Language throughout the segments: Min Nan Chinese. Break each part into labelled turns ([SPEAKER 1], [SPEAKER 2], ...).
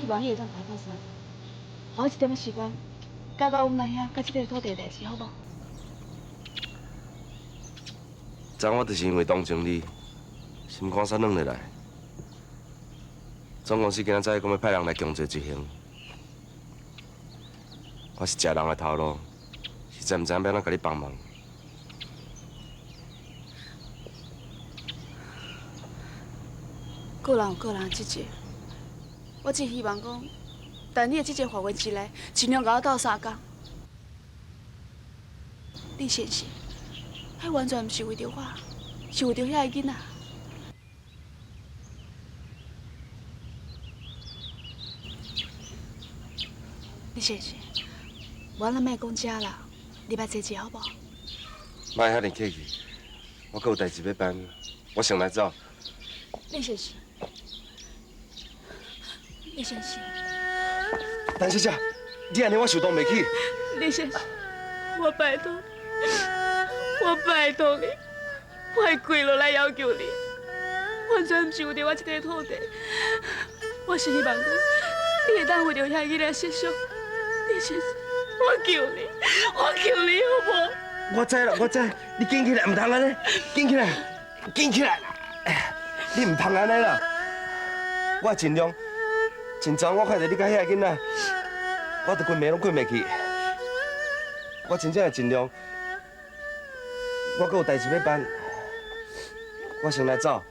[SPEAKER 1] 希望你會當共我鬥相共，予我一點仔時間，解決阮阿兄佮這塊土地的代誌，好無？
[SPEAKER 2] 昨我就是因為同情你，心肝才軟落來。總公司今仔早講欲派人來強制執行，我是食人的頭路，實在毋知影欲按怎共你幫忙。
[SPEAKER 1] 個人有個人的職責，我只希望講，佇你的職責範圍之內，盡量共我鬥相共。李先生，彼完全毋是為著我，是為著遐个囡仔。李先生，無咱莫講這啦，入來坐一下好無？
[SPEAKER 2] 莫遐爾客氣，我閣有代誌欲辦，我先來走。
[SPEAKER 1] 李先生，李先生，
[SPEAKER 2] 陳小姐，你按呢我受當袂起。
[SPEAKER 1] 李先生，我拜託，我拜託你，我會跪落來要求你，完全毋是為著我這塊土地，我是希望講，你會當為著遐囡仔設想。李先生，我求你，我求你，好無？
[SPEAKER 2] 我知啦，我知，你緊起來，毋通按呢，緊起來，緊起來啦！你毋通按呢啦，我盡量，盡早我看著你佮遐个囡仔，我就規暝攏睏袂去。我真正會盡量，我閣有代誌欲辦，我先來走。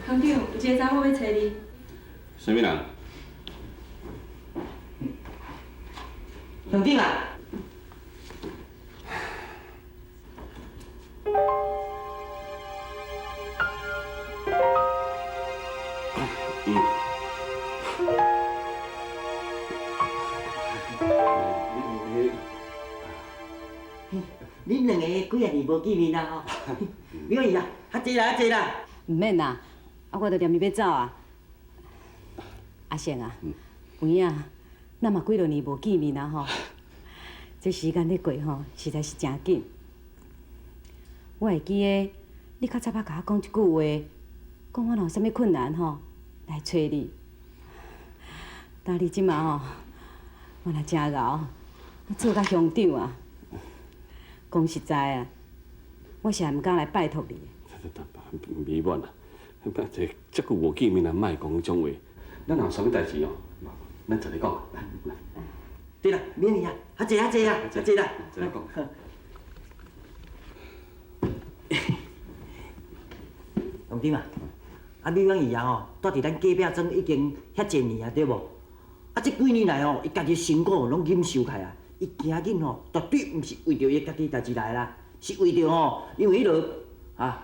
[SPEAKER 3] 鄉長，有一個查某欲揣你。
[SPEAKER 4] 啥物人？
[SPEAKER 5] 鄉長啊！恁兩個幾仔年無見面啦吼？美婉姨啊，較濟啦，較濟啦。
[SPEAKER 6] 毋免啦，啊，我著踮伊欲走啊。阿勝啊，有影，咱嘛幾落年無見面啊吼。這時間咧過吼，實在是誠緊。我會記得你較早捌共我講一句話，講我若有啥物困難吼，來揣你。但你這馬吼，我若誠𠢕，做甲鄉長啊。講實在啊，我是毋敢來拜託你。
[SPEAKER 4] 美滿啊，這遮久無見面啊，莫講彼種話。咱若有啥物代誌哦，咱坐咧講。來來。
[SPEAKER 5] 對啦，美女啊，較濟較濟啊，較濟啦。
[SPEAKER 4] 坐咧講。
[SPEAKER 5] 鄉長啊，啊美婉姨啊吼，住佇咱隔壁莊已經遐濟年啊，對無？啊，這幾年來吼，伊家己辛苦攏忍受開啊。伊今日吼，絕對毋是為著伊家己代誌來啦，是為著吼，因為彼落啊。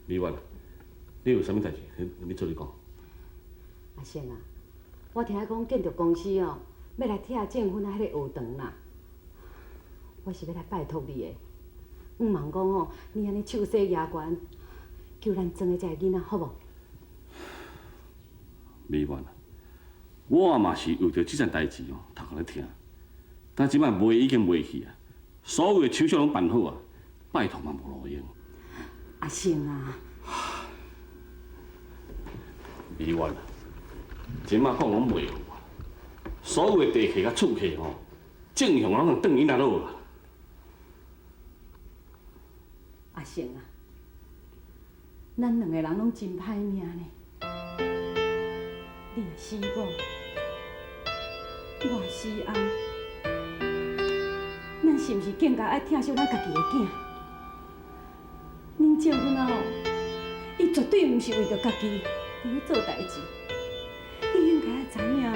[SPEAKER 4] 美婉，你有啥物代誌？你做咧講。
[SPEAKER 6] 阿勝啊，我聽講建築公司哦，欲來拆正芬仔彼个學堂啦。我是欲來拜託你的，毋茫講吼，你按呢手勢舉懸，救咱莊的這个囡仔，好無？
[SPEAKER 4] 美婉啊，我嘛是為著這件代誌哦，頭殼咧疼。但這擺賣已經賣去啊，所有的手續攏辦好啊，拜託嘛無路用。
[SPEAKER 6] 阿勝啊，
[SPEAKER 4] 美婉啊，這擺講攏袂有啊，所有的地契佮厝契吼，正向攏轉𪜶那落啊。
[SPEAKER 6] 阿勝啊，咱兩個人攏真歹命呢。你若死某，我死翁，咱是毋是更加愛疼惜咱家己的囝？恁正芬仔吼，伊絕對毋是為著家己佇咧做代誌，你應該愛知影，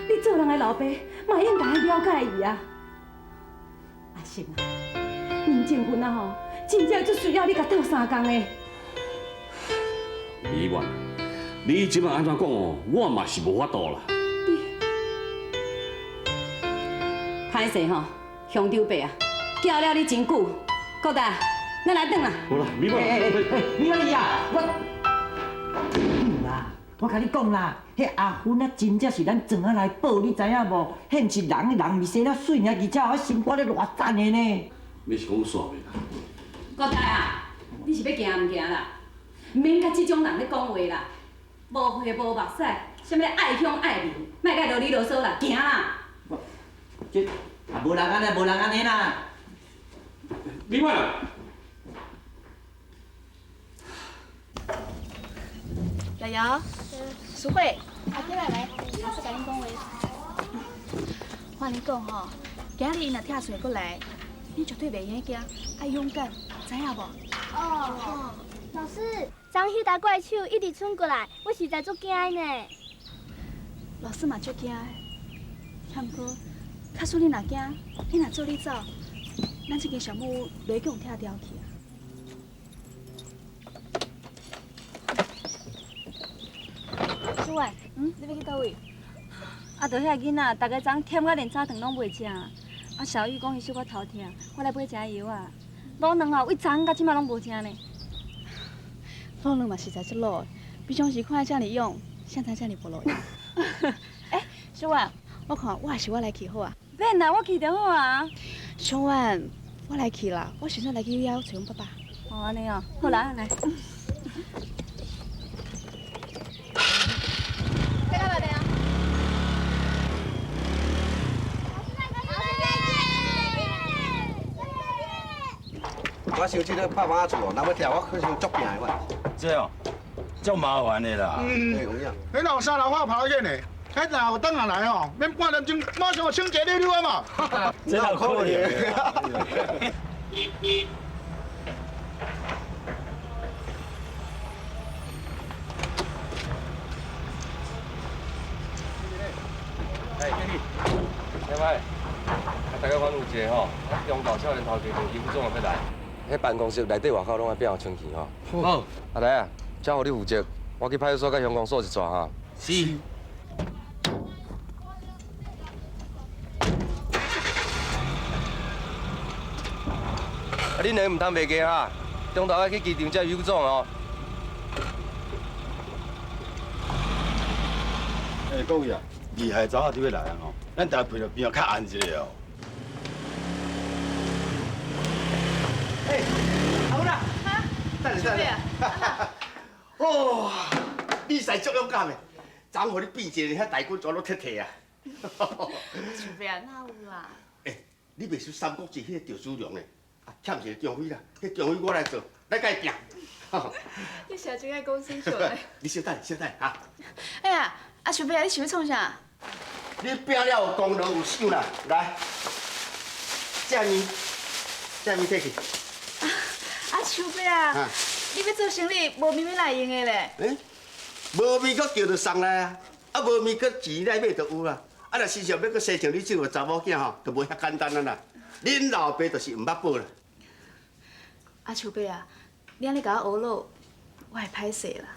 [SPEAKER 6] 你做人的老爸嘛應該愛了解伊啊。阿勝啊，恁正芬仔吼，真正足需要你共鬥相共的。
[SPEAKER 4] 美婉，你這擺按怎講哦，我嘛是無法度啦。
[SPEAKER 6] 你，歹勢吼，鄉長伯啊，叫了你真久，郭大，咱來轉啦。
[SPEAKER 4] 好啦，美滿，
[SPEAKER 5] 美滿姨啊，我，啦，我共你講啦，彼阿芬啊，真正是咱庄仔來寶，你知影無？彼毋是人，人是生了媠爾，而且我心肝咧偌讚的呢。
[SPEAKER 4] 你是講煞袂啦？
[SPEAKER 6] 郭大啊，你是欲行毋行啦？毋免佮這種人咧講話啦，無血無目屎，啥物愛鄉愛民，莫共囉哩囉嗦啦，行啦。
[SPEAKER 5] 這啊，無人按呢，無人按呢啦。
[SPEAKER 4] 美滿啊！
[SPEAKER 1] 瑤瑤，淑慧，阿起來來，老師共恁講話。我共你講吼，今日𪜶若拆揣過來，你絕對袂用驚，愛勇敢，知影無？
[SPEAKER 7] 哦，老師，昨彼台怪手一直衝過來，我實在足驚的呢。
[SPEAKER 1] 老師嘛足驚的，毋過，假使你若驚，你若做你走，咱這間小木屋就會予人拆掉去啊。
[SPEAKER 3] 淑婉，你欲去佗位？啊，就遐囡仔，逐家昨忝甲連早頓攏袂食。啊，小玉講伊小可頭疼，我來買一下藥啊。滷卵哦，為昨昏到這馬攏無食呢。
[SPEAKER 1] 滷卵嘛實在足老的，平常時看伊遮爾勇，現在遮爾無路用。欸，淑婉，我看我還是我來去好啊。
[SPEAKER 3] 免啦，我去就好啊。
[SPEAKER 1] 淑婉，我來去啦，我先來去遐揣阮爸爸。
[SPEAKER 3] 哦，按呢哦，好啦，來。
[SPEAKER 2] 我想這个拍房仔厝哦，人欲拆，我可想足拼的我。
[SPEAKER 8] 這哦，足麻烦的啦。
[SPEAKER 9] 嗯，彼若有三楼我跑得紧的，彼若有转下来吼，免半点钟，马上就清洁溜溜啊嘛。
[SPEAKER 8] 这有可能。
[SPEAKER 2] 哎，小歹，啊，大家阮有一个吼，中大少年头家就余副总欲来。彼办公室内底外口拢爱变清气吼。好，阿来啊，交予你负责，我去派出所佮乡公所一撮哈。
[SPEAKER 8] 是。
[SPEAKER 2] 啊，恁两个毋通袂记哈，中昼爱去机场接余副总哦。
[SPEAKER 8] 哎，各位啊，厉害查某就欲来啊吼，咱大家陪著边仔较安一下哦。
[SPEAKER 2] 哎，阿芬啊，等下等下，哦，你实足勇敢的，昨昏予你变一个遐大军全拢撤退啊。
[SPEAKER 1] 树伯啊，哪有啦？
[SPEAKER 9] 哎，你袂输三国志彼个赵子龙的，啊，欠一个张飞啦，彼张飞我来做，来共伊拼。
[SPEAKER 1] 你实在真爱讲生笑的。
[SPEAKER 9] 你稍等，稍等哈。
[SPEAKER 1] 哎呀，阿树伯啊，你想欲创啥？
[SPEAKER 9] 你拼了有功劳有赏啦，来，这面，这面摕去。
[SPEAKER 1] 阿树伯啊，你欲做生意，无面欲来用的咧？
[SPEAKER 9] 欸，无面阁叫就送来啊，啊无面阁钱来买就有啦。啊，若身上欲阁生像你这个查某囝吼，就无遐简单啊啦。恁老爸就是毋捌报啦。
[SPEAKER 1] 阿树伯啊，你按呢共我呵咾，我会歹势啦。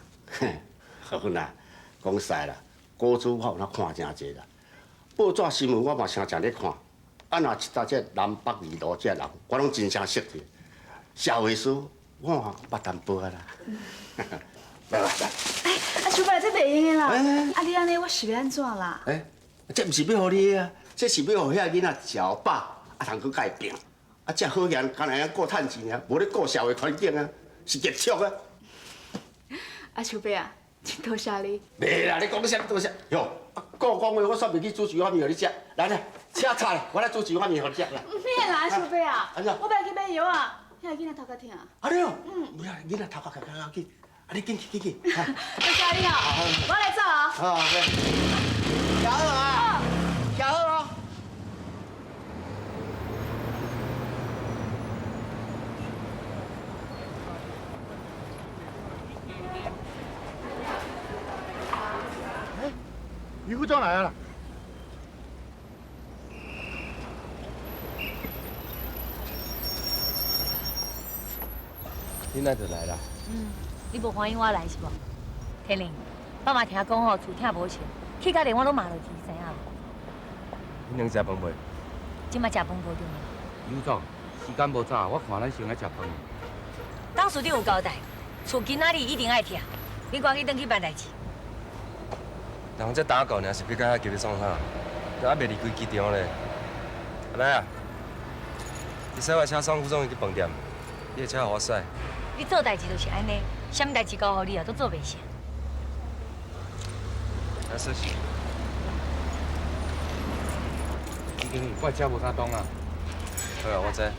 [SPEAKER 9] 好啦，讲实啦，股市我有哪看诚济啦，报纸新闻我嘛常常咧看。啊，若一搭这南北二路这人，我拢真正识的。社会事我捌淡薄仔啦。来来来。
[SPEAKER 1] 哎，阿树伯，这袂用的啦。啊，你按呢，我是欲按怎啦？
[SPEAKER 9] 哎，这毋是欲予你的啊，这是欲予遐囡仔食予饱，啊，通阁共伊拼。啊，这好言，干焦会晓顾趁钱啊，无咧顾社会环境啊，是结束啊。
[SPEAKER 1] 阿树伯啊，真多谢你。
[SPEAKER 9] 袂啦，你讲啥多谢？哟，啊，顾讲话我煞袂去煮一碗面予你食。来来，车插来，我来煮一碗面予你食来。
[SPEAKER 1] 毋免啦，阿树伯啊，我欲去买药啊，遐囡仔头壳疼。
[SPEAKER 9] 啊对哦，嗯，袂啦，囡仔头壳较较紧，啊你紧去紧去。
[SPEAKER 1] 多谢你哦，我来走啊。
[SPEAKER 9] 好，徛好啊，徛好哦。
[SPEAKER 8] 余副总来啊！
[SPEAKER 2] 你哪就来啦？
[SPEAKER 10] 嗯，你无欢迎我来是无？天灵，爸妈听讲吼，厝拆无穿，去甲连我拢骂落去，知影无？
[SPEAKER 2] 你两食饭未？
[SPEAKER 10] 這擺食飯無重要。
[SPEAKER 11] 尤總，時間無早，我看咱先愛食飯。
[SPEAKER 10] 董事長有交代，厝今仔日一定愛拆，你趕緊轉去辦代誌。
[SPEAKER 2] 人這打狗爾是欲共遐急欲創啥？都猶未離開機場咧。阿來啊，你駛我車送副總去飯店，你的車予我駛。
[SPEAKER 10] 你做代誌就是按呢，啥物代誌交予你啊，都做袂成。
[SPEAKER 2] 来，说是。
[SPEAKER 11] 李经理，我的车无啥动啊。
[SPEAKER 2] 好啊，我知。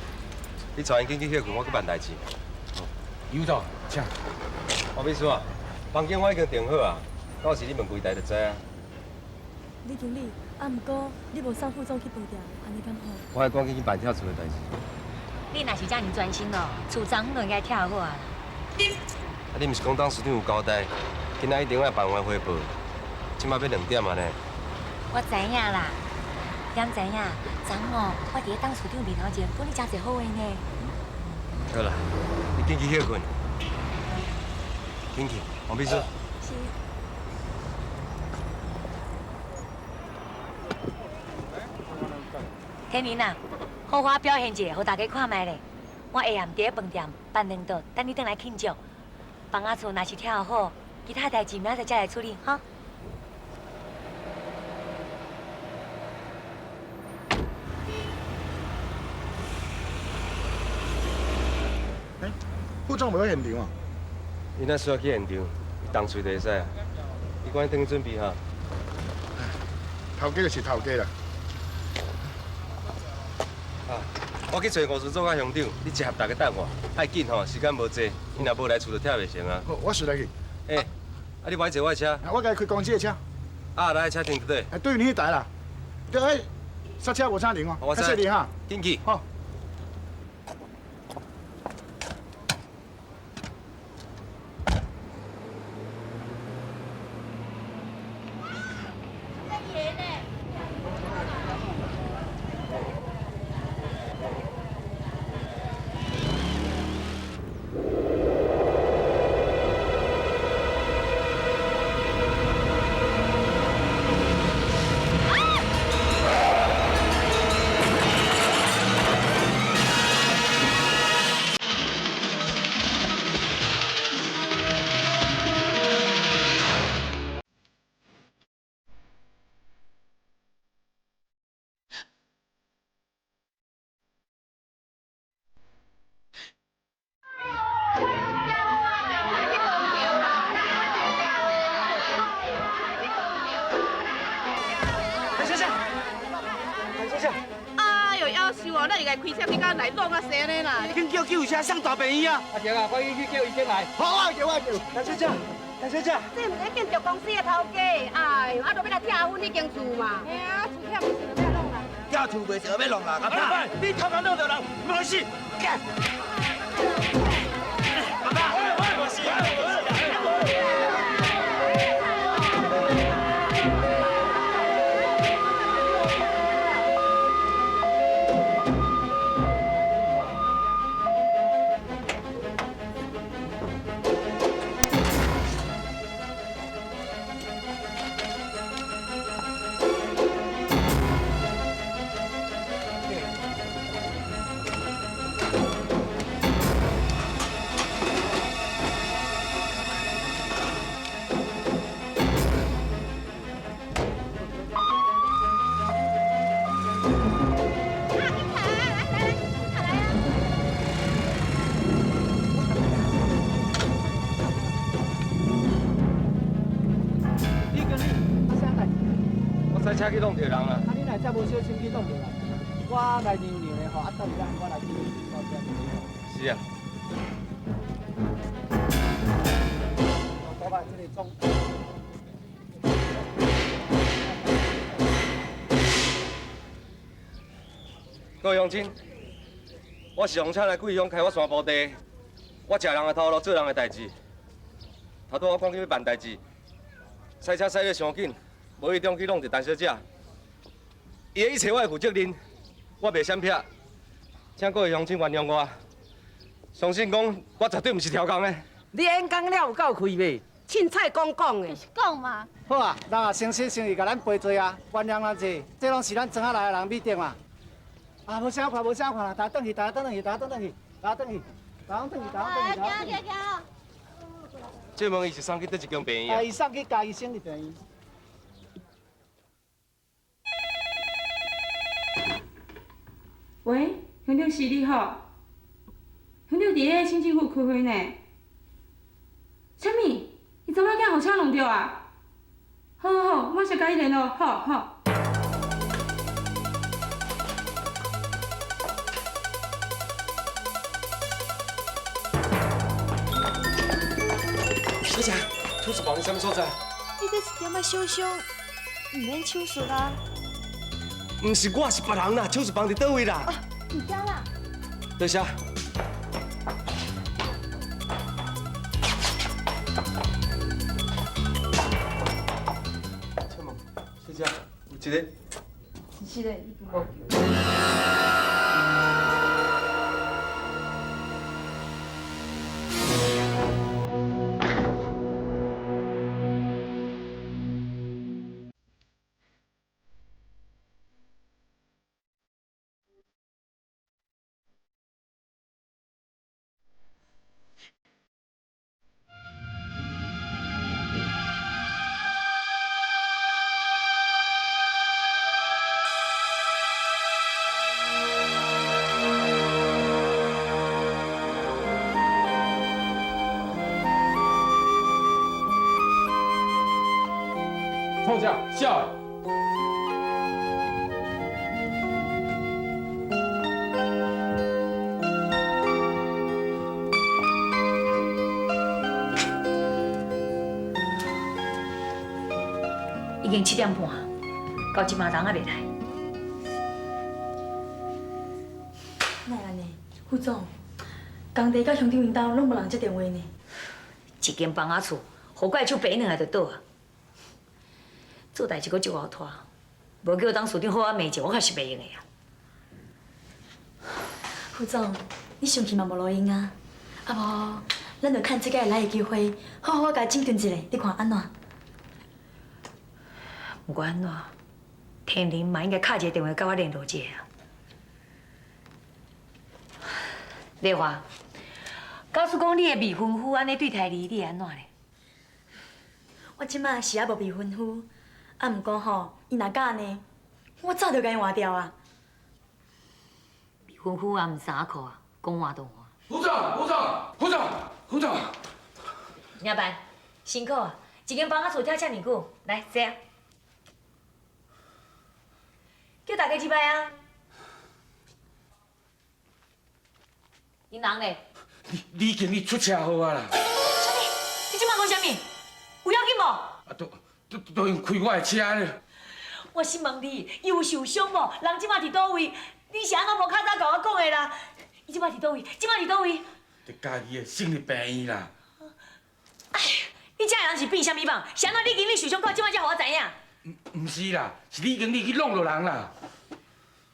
[SPEAKER 2] 你带𪜶紧去歇睏，我去办代誌。
[SPEAKER 11] 尤總，請。
[SPEAKER 2] 王秘書啊，房間我已經訂好啊，到時你問櫃台就知啊。
[SPEAKER 1] 李經理，啊，毋過你無送副總去飯店，按呢敢好？
[SPEAKER 2] 我愛趕緊去辦拆厝的代誌。
[SPEAKER 10] 你若是遮爾專心哦，厝昨昏就應該拆好啊啦。
[SPEAKER 2] 啊，你毋是講董事長有交代，今仔一定愛辦完匯報，這擺欲2點啊呢？
[SPEAKER 10] 我知影啦，踮知影，昨昏哦，我佇咧董事長面頭前講你誠濟好話呢。
[SPEAKER 2] 好啦，你緊去歇睏，緊去，王秘書。
[SPEAKER 1] 是。
[SPEAKER 10] 天林啊，好好表現一下，予大家看覓咧。我下暗佇咧飯店辦兩桌，等你轉來慶祝。房仔厝若是拆好，其他代誌明仔載才來處理，哈。
[SPEAKER 8] 欸，副總袂去現場啊？
[SPEAKER 2] 伊若需要去現場，伊動喙就會使啊。你趕緊轉去準備哈。
[SPEAKER 8] 頭家就是頭家啦。
[SPEAKER 2] 啊，我去揣吳事總佮鄉長，你集合大家等我，愛緊吼，時間無濟，𪜶若無來厝就拆袂成啊。
[SPEAKER 8] 好，我隨來去。
[SPEAKER 2] 欸，啊你無愛坐我的車？
[SPEAKER 8] 我家己開公司的車。
[SPEAKER 2] 啊，來車停佗底？
[SPEAKER 8] 欸，對你彼台啦。對，欸，剎車無啥靈哦，較細力哈。
[SPEAKER 2] 緊去。
[SPEAKER 8] 好。
[SPEAKER 12] 紧叫救护车送大病院啊！
[SPEAKER 11] 阿强啊，快去去叫医生来。
[SPEAKER 8] 好，我叫我叫。
[SPEAKER 12] 陈小姐，陈小姐。
[SPEAKER 13] 这毋是建筑公司的头家，哎呦，啊，就欲来拆阮彼间厝嘛。嘿啊，厝拆袂成就欲弄啦。
[SPEAKER 12] 拆厝袂成欲弄啦，阿爸，你头壳弄著人，无事。爸爸，我无事。
[SPEAKER 2] 车去弄著人啦！
[SPEAKER 14] 啊，你若遮無小心去弄著人，我來讓讓的吼，啊，等下我來去刷車。
[SPEAKER 2] 是啊。
[SPEAKER 14] 我把這個裝。
[SPEAKER 2] 各位鄉親，我是奉請來貴鄉開我山埔地，我食人的頭路，做人的代誌。頭拄我趕緊欲辦代誌，駛車駛得傷緊。無意中去弄著陳小姐，伊的一切我會負責任，我袂閃避，請各位鄉親原諒我，相信講我絕對毋是刁工的。
[SPEAKER 14] 你演講了有夠氣袂？
[SPEAKER 13] 凊彩講講的。
[SPEAKER 7] 就是講嘛。
[SPEAKER 14] 好啊，人也誠實誠意共咱賠罪啊，原諒咱者，這攏是咱莊仔內的人美德嘛。啊，無啥看，無啥看啦，大家轉去，大家轉去，大家轉去，大家轉去，大家轉去，大家轉去。
[SPEAKER 7] 行行行。
[SPEAKER 2] 這問伊是送去佗一間病院
[SPEAKER 14] 啊，伊送去嘉義省立病院。
[SPEAKER 1] 喂，乡长是你好，乡长伫咧省政府开会呢。啥物？伊查某囝予车弄著啊？好好好，马上共伊联络，好好。
[SPEAKER 2] 小姐，手术房伫啥物所在？
[SPEAKER 15] 你这一点仔小伤，毋免手术啊。
[SPEAKER 2] 毋是我，是别人啦。手术房伫佗位啦？
[SPEAKER 7] 伫遮啦。
[SPEAKER 2] 多谢。请问，小姐，有一个。
[SPEAKER 1] 是的，已经无救。
[SPEAKER 11] 创啥？痟的！
[SPEAKER 10] 已经7点半，到这马人还袂来。
[SPEAKER 15] 哪会按呢？副总，工地佮乡长𪜶兜拢无人接电话呢。
[SPEAKER 10] 一间房仔厝，予怪手爬两下就倒啊。做代志阁足𠢕拖，无叫董事长好好骂一下，我确实袂用的啊。
[SPEAKER 15] 副总，你生气嘛无路用啊。啊无，咱就趁这个来的机会，好好共伊整顿一下，你看按怎？
[SPEAKER 10] 毋管按怎，天林嘛应该敲一个电话佮我联络一下啊。丽华，假使讲你的未婚夫按呢对待你，你会按怎咧？
[SPEAKER 15] 我这马是犹无未婚夫，啊，毋过吼，伊若敢按呢，我早就共伊换掉啊。
[SPEAKER 10] 未婚夫也毋衫裤啊，讲换就换。
[SPEAKER 11] 副总，副总，副总，副总。
[SPEAKER 10] 领班，辛苦啊！一间房仔厝拆遮尔久，来坐啊。叫大家入来啊！𪜶人咧？
[SPEAKER 11] 李经理出车祸啊啦！
[SPEAKER 10] 啥物？你这马讲啥物？有要紧无？
[SPEAKER 11] 啊，都用开我的车咧。
[SPEAKER 10] 我先问你，伊有受伤无？人这马伫佗位？你是按怎无较早共我讲的啦？伊这马伫佗位？这马伫佗位？
[SPEAKER 11] 伫家己的省立病院啦。
[SPEAKER 10] 哎，你这人是变啥物梦？是按怎李经理受伤到这马才予我知影？
[SPEAKER 11] 毋是啦，是李经理去弄著人啦。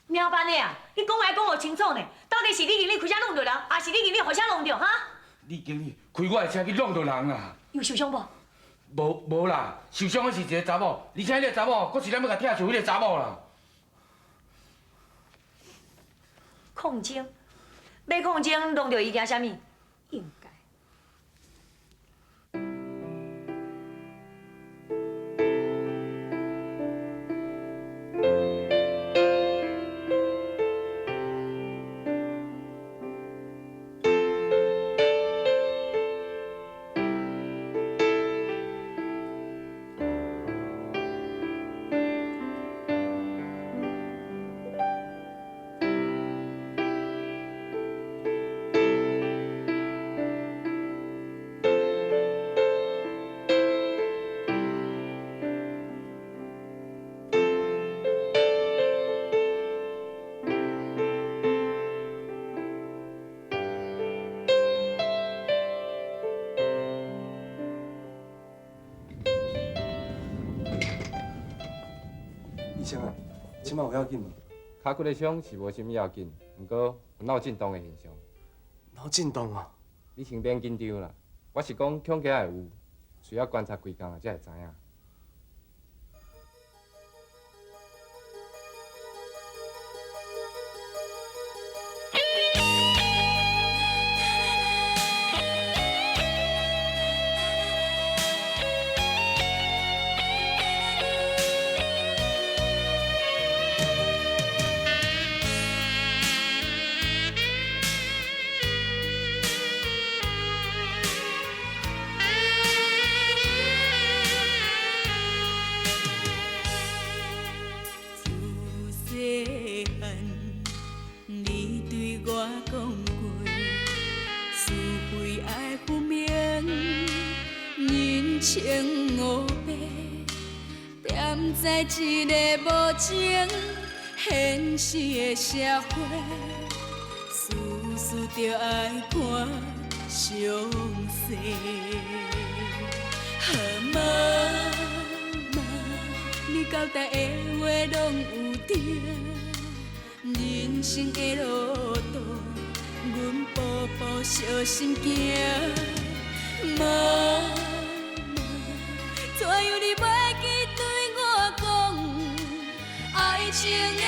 [SPEAKER 10] 喵班的啊，你讲话讲予清楚呢，到底是李经理开车弄著人，还是李经理予车弄著？哈？
[SPEAKER 11] 李经理开我的车去弄著人啦。
[SPEAKER 10] 有受伤无？
[SPEAKER 11] 无啦，受伤的是一个查某，而且彼个查某，阁是咱欲共拆厝彼个查某啦。
[SPEAKER 10] 抗争，欲抗争弄著伊惊啥物？应该。
[SPEAKER 2] 医生啊，这马有要紧无？
[SPEAKER 11] 跤骨的伤是无啥物要紧，毋过有脑震荡的现象。
[SPEAKER 2] 脑震荡啊？
[SPEAKER 11] 你先免紧张啦，我是讲恐惊会有，需要观察几工才会知影。
[SPEAKER 16] 穿烏白，踮在這个無情現實的社會，事事著愛看詳細。媽媽，你交代的話攏有對，人生的路途，阮步步小心行。媽媽，怎樣你袂記對我講，愛情的